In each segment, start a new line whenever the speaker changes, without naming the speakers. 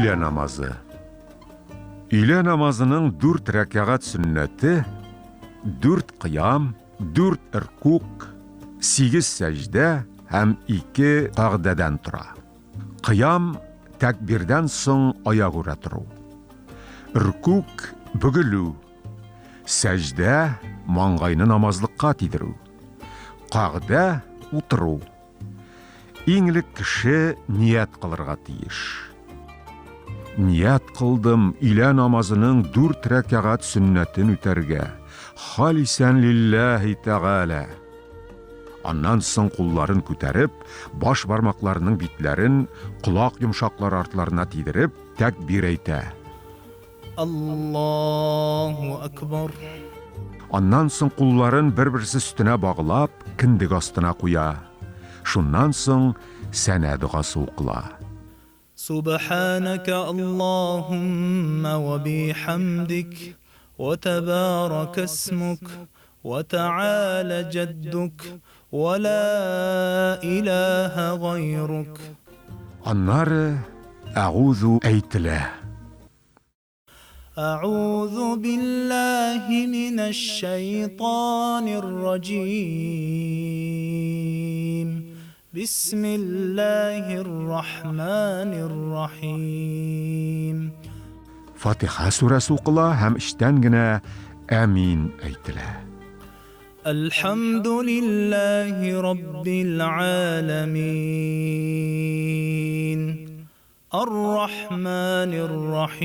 Өйлә намазы. Өйлә намазының дүрт рәкәгать сөннәте, дүрт кыям, дүрт ркук, сигез сәҗдә һәм ике кагъдәдән тора. Кыям, тәкбирдән соң аягүрә тору. Ркук, бөгелү. Сәҗдә, маңгайны намазлыкка тидерү. Кагъдә, утыру. Иң элек кеше ният кылырга тиеш. Ният кылдым өйлә намазының дүрт рәкәгать сөннәтен үтәргә, халисән лилләһи тәгалә. Аннан соң кулларын күтәреп, баш бармакларының битләрен колак йомшаклары артларына тидереп, тәкбир әйтә.
Аллаһу акбар.
Аннан соң кулларын бер-берсе өстенә баглап, кендек астына куя. Шуннан соң сәнә догасы укыла.
Субханәкә Аллаһуммә вә бихәмдик, вә тәбарәкә исмүк, вә тәгалә җәддүк, вә лә иләһә гайрук.
Аннары Әгузу әйтелә.
Әгузу биллаһи минәш-шәйтанир раҗим. Бисмиллаһир рахманир рахим.
Фатиха сүрәсе укыла һәм эчтән генә Әмин әйтелә.
Әлхәмдүлиллаһи раббил галәмин. Ар-рахманир рахим.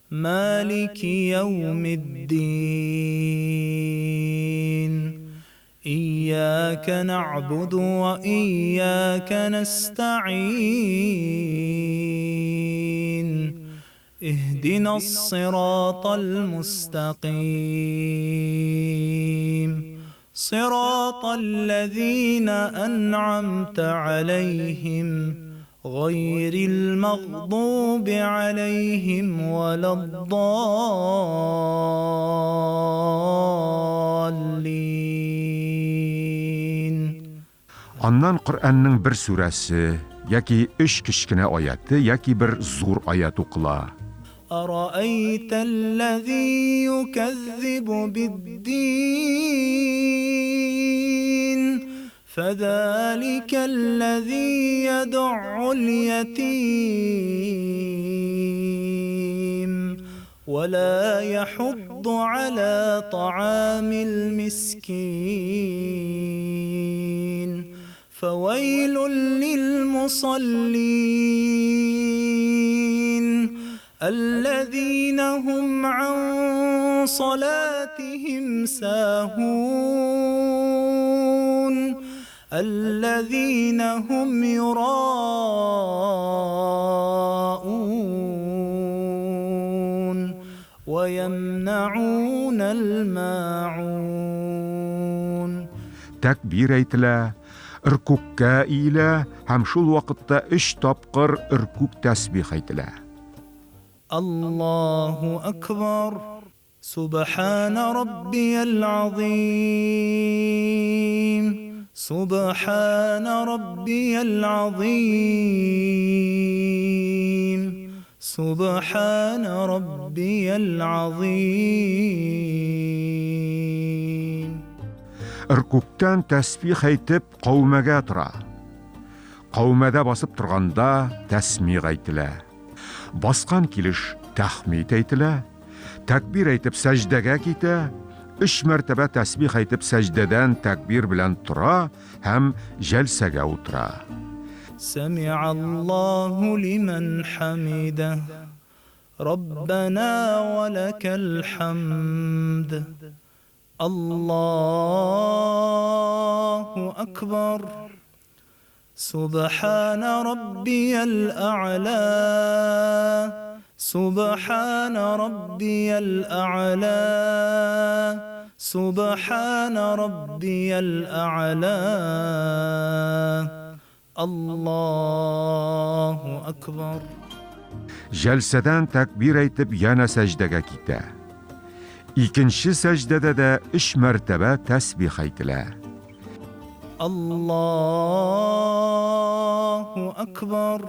Малики яумиддин. Ияка нәгъбуду ва ияка нәстәгыйн. Иһдинас-сиратал мустәкыйм. Сиратал-ләзина әнъамта галәйһим, гайрил мәгъдуби галәйһим вәләд-даллин.
Аннан Коръәннең бер сүрәсе, яки өч кечкенә аяте яки бер зур аять укыла.
Араәйтәлләзи юкәззибу биддин, фәзаликәлләзи ядъул ятим, вә лә яхудду галә таамил мискин. Фәвәйлүл лил-мусаллин, әлләзинә һум ан салатиһим саһун, әлләзинә һум юраун вә йәмнәгунәл мәгун.
Тәкбир әйтелә, ркүккә иелә һәм шул вакытта өч тапкыр ркүк тәсбих әйтелә.
Аллаһу акбар, Субхана раббиял азыйм, Субхана раббиял азыйм, Субхана раббиял азыйм.
Ркүктән тәсбих әйтеп, каумәгә тора. Каумәдә басып торганда тәсмиг әйтелә. Баскан килеш тәхмид әйтелә. Тәкбир әйтеп сәҗдәгә китә. Өч мәртәбә тәсбих әйтеп сәҗдәдән тәкбир белән тора һәм җәлсәгә утыра.
Сәми'аллаһу лимән хәмидәһ. Раббана ва ләкәл хәмд. Аллаһу акбар. Субхана раббиял а'ла. Субхана раббиял а'ла. Субхана раббиял а'ла. Аллаһу акбар.
Җәлсәдән тәкбир әйтеп янә сәҗдәгә китә. Икенче сәҗдәдә дә өч мәртәбә тәсбих әйтелә.
Аллаһу акбар.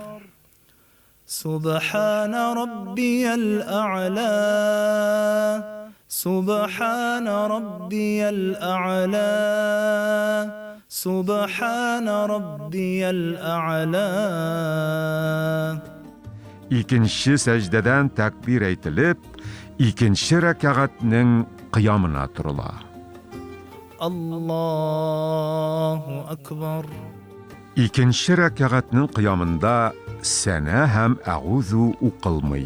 Субхана раббиял а'ла. Субхана раббиял а'ла. Субхана раббиял а'ла.
Икенче сәҗдәдән тәкбир әйтелеп, икенче рәкәгатьнең кыямына торыла.
Аллаһу акбар.
Икенче рәкәгатьнең кыямында сәнә һәм әгузу укылмый.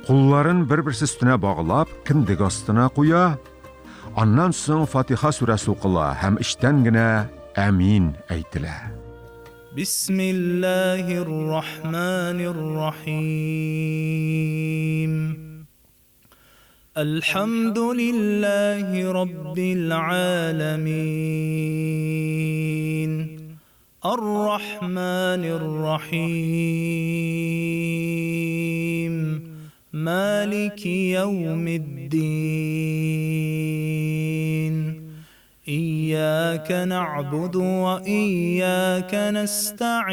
Кулларын бер-берсе өстенә баглап, кендек астына куя. Аннан соң Фатиха сүрәсе укыла һәм эчтән генә әмин әйтелә.
Бисмиллаһир рахманир рахим. Әлхәмдүлиллаһи раббил аламин. Ар-рахманир рахим. Малики яумиддин. Ияка нa'буду ва ияка nasta'ин.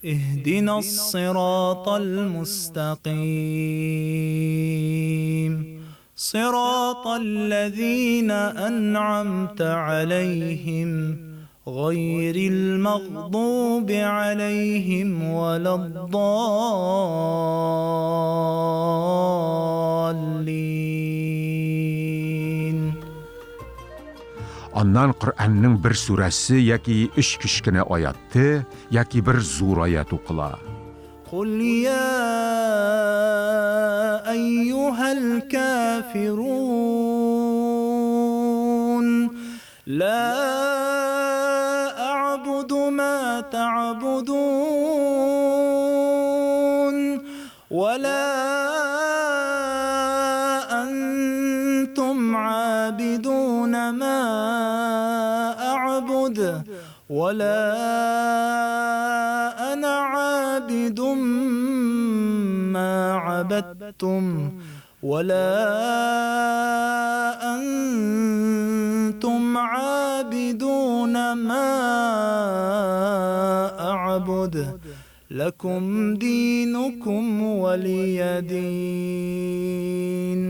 Иһдина ссиратал мустаким. Сиратал лазина ан'амта алейхим, гайрил магъдуби алейхим валад-даллин.
Аннан Коръәннең бер сүрәсе яки өч кечкенә аяты, яки бер зур аят укыла.
Кул я әйюһәл кафирун, ла а'буду ма та'будун, ва ла антум абидун ма а'буд, ва ла ана абидун ма абадтум, ва ла антум абидун ма а'буд, лакум динукум валия дин.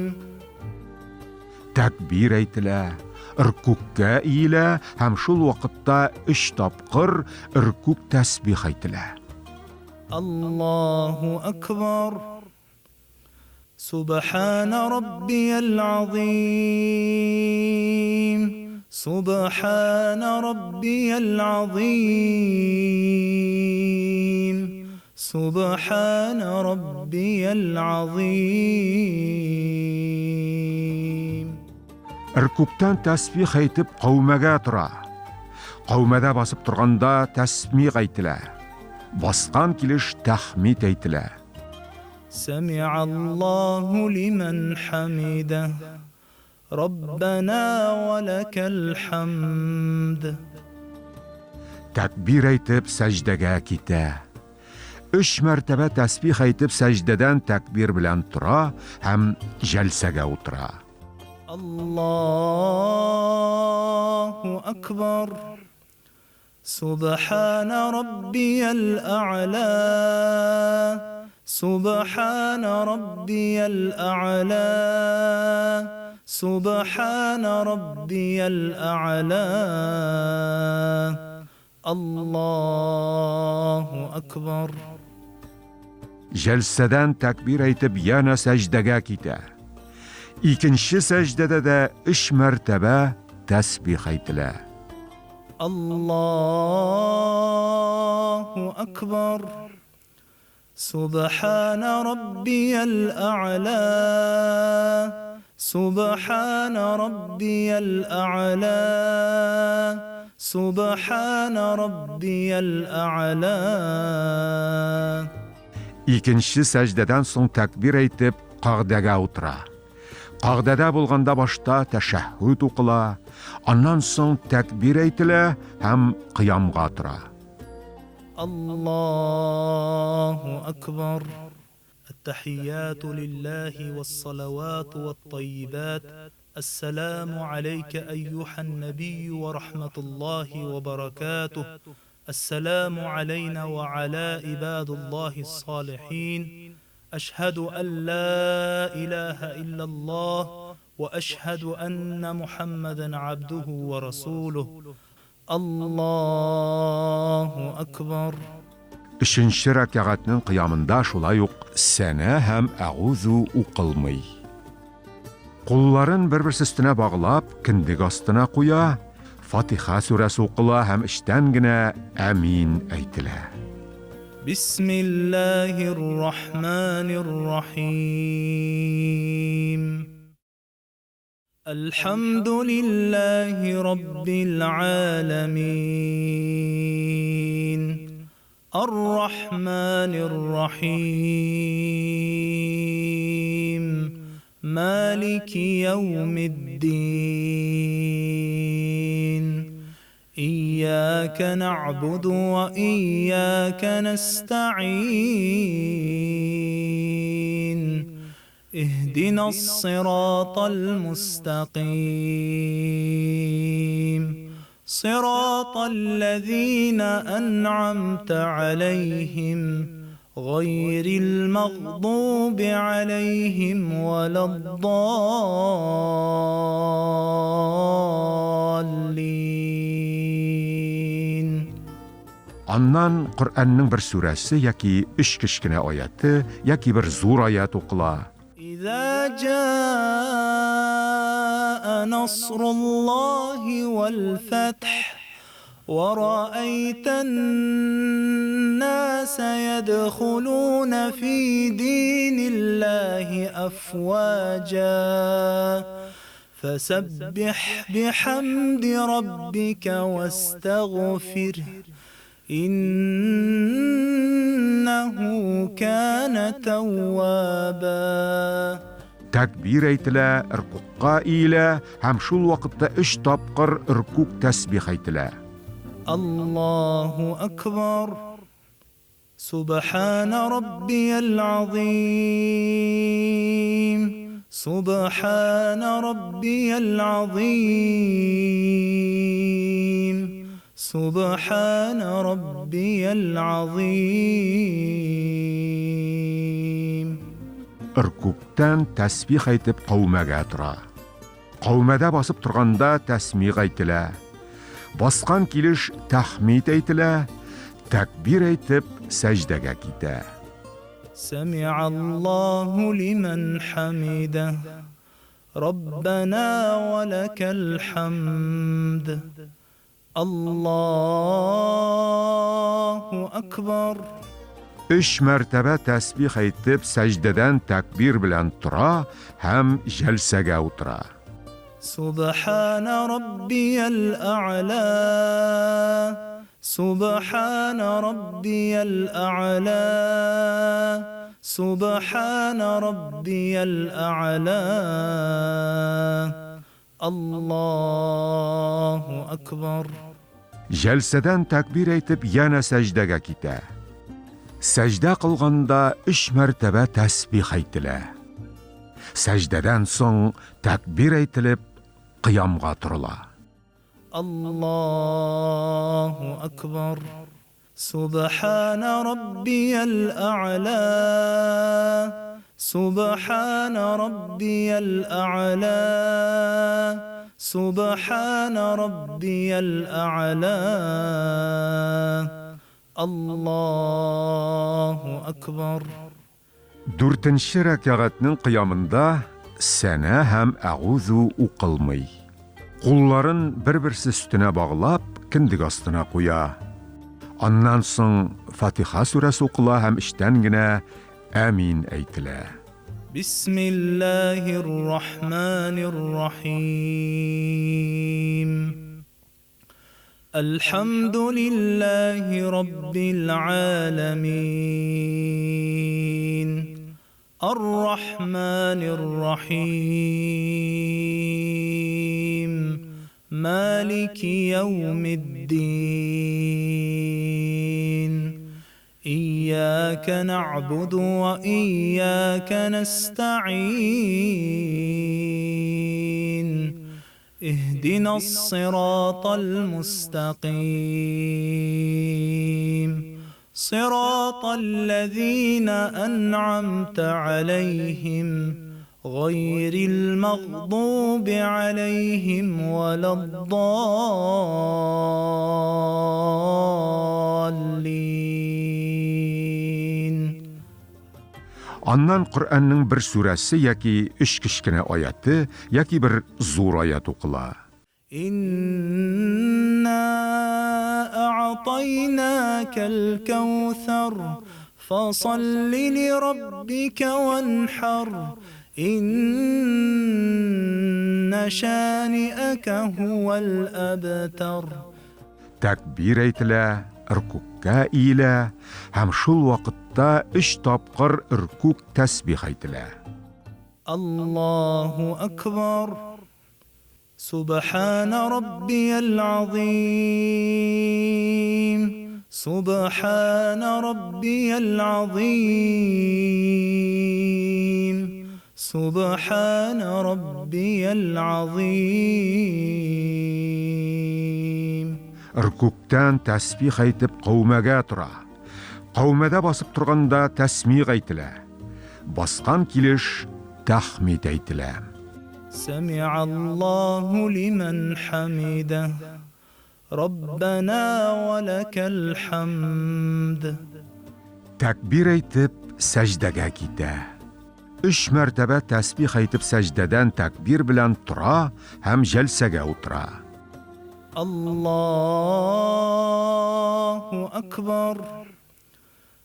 Тәкбир әйтелә, ркүккә иелә һәм шул вакытта өч тапкыр ркүк тәсбих әйтелә.
Аллаһу акбар. Субхана раббиял азим. Субхана раббиял азим. Субхана раббиял азим.
Ркүктән тәсбих әйтеп каумәгә тора. Каумәдә басып торганда тәсмих әйтелә. Баскан килеш тәхмид әйтелә.
Сәми'аллаһу лиман хамида. Раббана ва лакал хамд.
Тәкбир әйтеп сәҗдәгә китә. Өч мәртәбә тәсбих әйтеп сәҗдәдән тәкбир белән тора һәм җәлсәгә утыра.
Аллаһу акбар. Субхана раббиял а'ла. Субхана раббиял а'ла. Субхана раббиял а'ла. Аллаһу акбар.
Җәлсәдән тәкбир әйтеп янә сәҗдәгә китә. Икенче сәҗдәдә дә өч мәртәбә тәсбих әйтелә.
Аллаһу акбар. Субхана раббиял а'ла. Субхана раббиял а'ла. Субхана раббиял а'ла.
Икенче сәҗдәдән соң тәкбир әйтеп кагдәгә утыра. Кагдәдә булганда башта тәшәһһүд укыла, аннан соң тәкбир әйтелә һәм кыямга тора.
Аллаһу акбар. Ат-тахияту лиллаһи вас-салавату ват-таййибат. السلام عليك أيها النبي ورحمة الله وبركاته. السلام علينا وعلى عباد الله الصالحين. أشهد أن لا إله إلا الله وأشهد أن محمدا عبده ورسوله. الله أكبر.
Өченче рәкәгатьнең кыямында шулай ук сәнә һәм әгузу укылмый. Кулларын бер-берсе өстенә баглап, кендек астына куя, Фатиха сүрәсе укыла һәм эчтән генә әмин әйтелә.
بسم الله الرحمن الرحيم. الحمد لله رب العالمين. الرحمن الرحيم. مالك يوم الدين. إياك نعبد وإياك نستعين. اهدنا الصراط المستقيم. صراط الذين أنعمت عليهم غير المغضوب عليهم ولا الضالين.
Аннан Коръәннең бер сүрәсе яки өч кечкенә аяты яки бер зур аят укыла.
إذا جاء نصر الله والفتح ورأيت الناس يدخلون في دين الله أفواجا فسبح بحمد ربك واستغفره إنه كان توابا.
Тәкбир әйтелә, ркукка иелә һәм шул вакытта өч тапкыр ркук тәсбих әйтелә.
الله أكبر. سبحان ربي العظيم. سبحان ربي العظيم. سبحان ربي العظيم.
Ркуктан тәсбих әйтеп каумәгә тора. Каумәдә басып торганда тәсмих әйтелә. Баскан килеш тәхмид әйтелә, тәкбир әйтеп сәҗдәгә китә.
سمع الله لمن حمده. ربنا ولك الحمد. الله أكبر.
Өч мәртәбә тәсбих әйтеп сәҗдәдән тәкбир белән тора һәм җәлсәгә утыра.
سبحان ربي الأعلى. سبحان ربي الأعلى. سبحان ربي الأعلى. الله أكبر.
Җәлсәдән тәкбир әйтеп янә сәҗдәгә китә. Сәҗдә кылганда өч мәртәбә тәсбих әйтелә. Сәҗдәдән соң тәкбир әйтелеп кыямга торыла.
الله أكبر. سبحان ربي الأعلى. سبحان ربي الأعلى. سبحان ربي الأعلى. الله أكبر.
Дүртенче рәкәгатьнең кыямында сәнә һәм әгузу укылмый. Кулларын бер-берсе өстенә баглап, кендек астына куя. Аннан соң Фатиха сүрәсе укыла һәм эчтән генә әмин әйтелә.
بسم الله الرحمن الرحيم. الحمد لله رب العالمين. الرحمن الرحيم. مالك يوم الدين. إياك إياك نعبد وإياك نستعين اهدنا الصراط المستقيم صراط الذين أنعمت عليهم غير المغضوب عليهم ولا الضالين.
Аннан Коръәннең бер сүрәсе яки өч кечкенә аяте, яки бер зур аят укыла.
إنا أعطيناك الكوثر فصل لربك وانحر إن شانئك هو الأبتر.
Тәкбир әйтелә, ркүккә иелә һәм шул вакытта өч тапкыр ркүк тәсбих әйтелә.
الله أكبر سبحان ربي العظيم سبحان ربي العظيم سبحان ربي العظيم.
Ркүктән тәсбих әйтеп каумәгә тора. Каумәдә басып торганда тәсмиг әйтелә. Баскан килеш тәхмид әйтелә.
سمع الله لمن حمده ربنا ولك الحمد.
Тәкбир әйтеп сәҗдәгә китә. Өч мәртәбә тәсбих әйтеп сәҗдәдән тәкбир белән тора һәм җәлсәгә утыра.
الله أكبر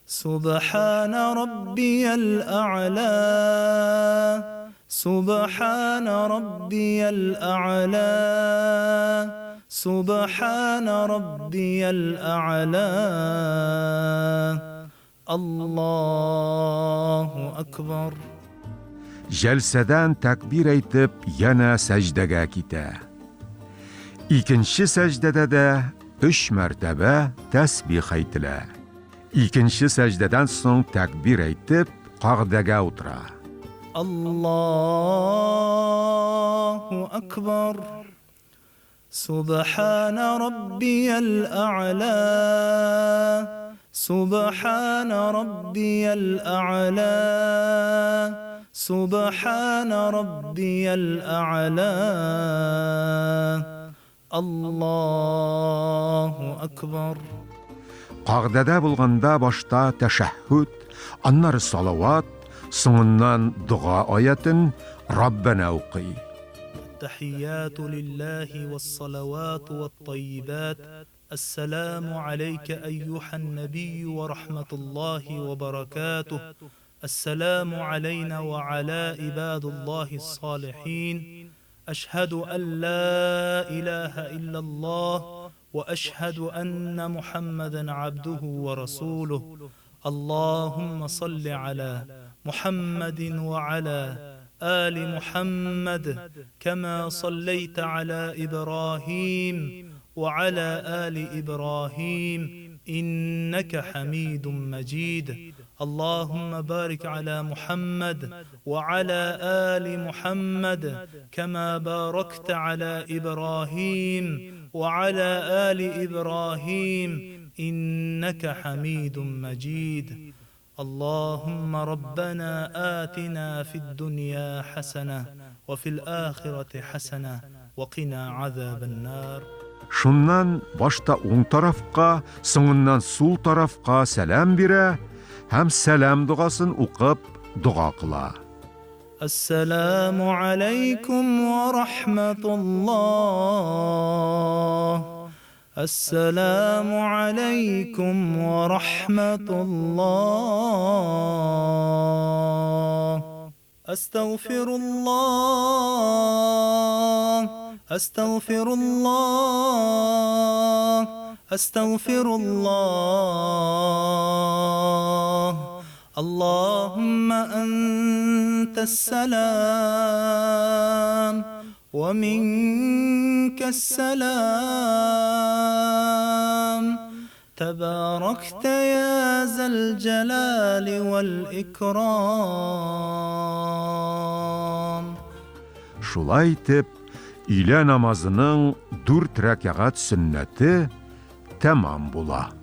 سبحان ربي الأعلى سبحان ربي الأعلى سبحان ربي الأعلى. الله أكبر.
Җәлсәдән тәкбир әйтеп янә сәҗдәгә китә. Икенче сәҗдәдә дә өч мәртәбә тәсбих әйтелә. Икенче сәҗдәдән соң тәкбир әйтеп кагдәгә утыра.
الله أكبر سبحان ربي الأعلى سبحان ربي الأعلى سبحان ربي الأعلى. الله أكبر.
Кагдәдә булганда башта тәшәһһүд, аннары салават, соңыннан дога аятын Раббана укый.
التحيات لله والصلوات والطيبات السلام عليك أيها النبي ورحمة الله وبركاته السلام علينا وعلى عباد الله الصالحين أشهد أن لا إله إلا الله وأشهد أن محمدا عبده ورسوله اللهم صل على محمد وعلى آل محمد كما صليت على إبراهيم وعلى آل إبراهيم إنك حميد مجيد اللهم بارك على محمد وعلى آل محمد كما باركت على إبراهيم وعلى آل إبراهيم إنك حميد مجيد اللهم ربنا آتنا في الدنيا حسنة وفي الآخرة حسنة وقنا عذاب النار.
Шуннан башта уң тарафка, соңыннан сул тарафка сәлам бирә һәм сәлам догасын укып дога кыла.
السلام عليكم ورحمة الله السلام عليكم ورحمة الله أستغفر الله أستغفر الله أستغفر الله اللهم أنت السلام ومنك السلام تباركت يا ذا الجلال والإكرام.
Шулай итеп, өйлә намазының дүрт рәкәгать сөннәте тәмам була.